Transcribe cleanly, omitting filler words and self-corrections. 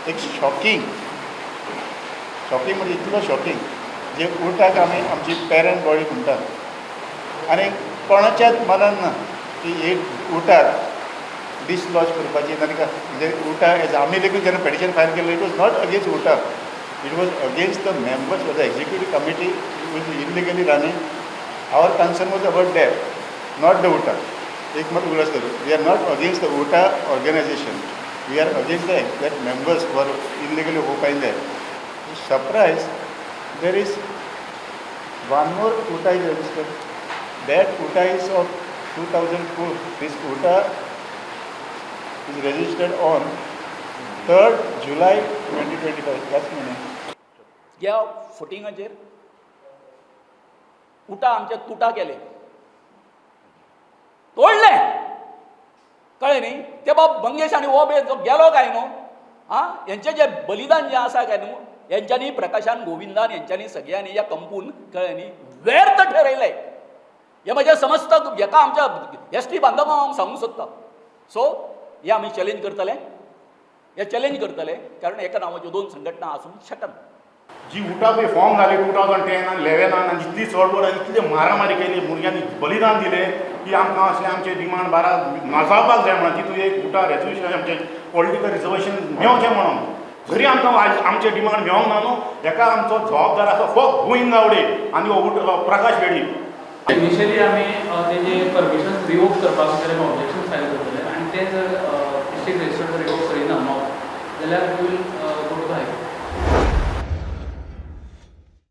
एक shocking, shocking म्हणजे इतलो शॉकिंग जे उटाक आमी आमची पेरंट बॉडी म्हणटात आनी कोणाच्याच मनान ना की एक उटाक डिसलॉज करपाची आनी म्हणजे उटा एज आमी लेगीत जेन्ना पेटिशन फायल केलें, it was not against UTA, it was against the members of the executive committee was illegally running. Our concern was about that, not the UTA. एक मत उगडास करू, we are not against the UTA organization, we are against the that members were illegally occupying that. Surprise, there is one more UTA is registered. That UTA is of 2004. This UTA is registered on 3rd July 2025. That's my. ह्या फुटिंगाचेर उटा आमच्या तुटा केले, तोडले, कळ्ळें न्ही? ते बाब मंगेश आनी हो जो गेलो काय न्हू, आं, हेंचें जें बलिदान जें आसा काय न्हू, हेंच्यांनी, प्रकाशान, गोविंदान, हेंच्यांनी सगळ्यांनी ह्या कंपून, कळ्ळें न्ही, व्यर्थ ठरयलें. हें म्हजें समस्त हेका आमच्या एसटी बांधवांक हांव सांगूंक सोदतां. सो हे आमी चॅलेंज करतले, हे चॅलेंज करतले, कारण एका नांवाच्यो दोन संघटना आसूंक शकना. जी उटा पळय फॉर्म जाली 2010 आनी 11नान आनी इतली चळवळ आनी इतली मारामारी केली, भुरग्यांनी बलिदान दिलें की आमकां असले आमचे डिमांड बारा नाजावपाक जाय म्हणून. तितून एक उटा रेजोल्युशन आमचें पॉलिटिकल रिजर्वेशन मेवचें म्हणून. जरी आमकां आयज आमचे डिमांड मेवंक ना न्हू, हेका आमचो जबाबदार आसा फक्त गोविंद गावडे आनी हो प्रकाश वेळीप. इनिशियली आमी तेजे परमिशन रिवोक करपाक जाल्यार ऑब्जेक्शन फायल करतले आनी ते जर डिस्ट्रिक्ट रजिस्टर रिवोक करिना मॉब जाल्यार we will go to the High Court.